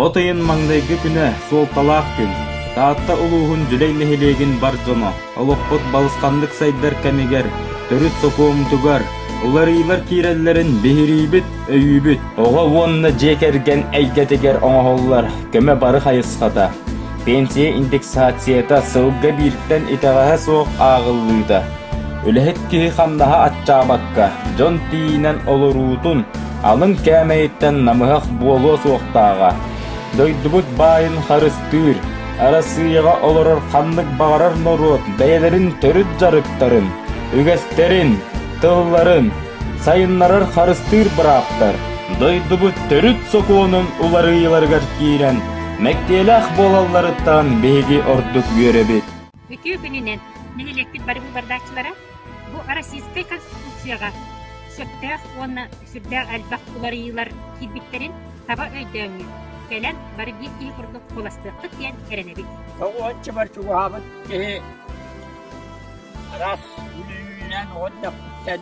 От ыйын маҥнайгы күнэ суолталаах күн. Таатта улууһун Дьүлэй нэһилиэгин бар дьоно олохпут балысханнык сайдар кэмигэр төрүт сокуоммутугар уларыйыылар киирэллэрин биһириибит, өйүүбүт. Оҕо уонна дьиэ кэргэн эйгэтигэр оҥоһуллар көмө бары хайысхата, пенсия индексацията сылга бииртэн итэҕэһэ суох ааҕыллыыта, Үлэһит киһи хамнаһа аччаабакка, дьон тиийинэн олоруутун алын кээмэйиттэн намыһах буолуо суохтааҕа. Дойдубут баайын харыстыыр, Арассыыйаҕа олорор ханнык баҕарар норуот бэйэлэрин төрүт дьарыктарын, үгэстэрин, тылларын сайыннарар харыстыыр бырааптар дойдубут төрүт сокуонун уларыйыыларыгар киирэн, мэктиэлээх буолалларыттан биһиги ордук үөрэбит. Үтүө күнүнэн, нэһилиэкпит бары быыбардааччылара бу Российскай Конституцияҕа сөптөөх уонна сүрдээх элбэх уларыйыылар киирбиттэрин таба өйдөөҥҥүт, кэлэн бары биир киһи курдук куоластыаххыт диэн эрэнэбит. Тоҕуоччубар чугаһаабыт киһи араас үлэлээн оҕо эрдэхпиттэн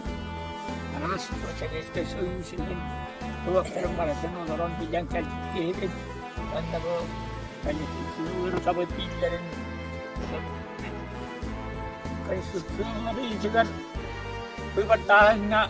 араас Советскай Союз иһин туохтарын барытын олорон билэн кэлбит киһибин. Уонна бу Конституция дииллэрин Конституция уларыйыытыгар быыбардааһыҥҥа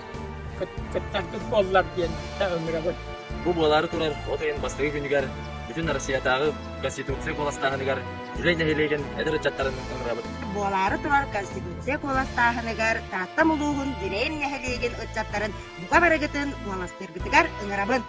кыттаргыт буоллар диэн ыҥырабыт. Бу буолаары турар от ыйын бастакы күнүгэр Бүтүн Россиятааҕы Конституция куоластааһыныгар Дьүлэй нэһилиэгин эдэр ыччаттарын ыҥырабыт. Буолаары турар Конституция куоластааһыныгар Тааттам улууһун Дьүлэйим нэһилиэгин ыччаттарын бука барыгытын куоластыыргытыгар ыҥырабын.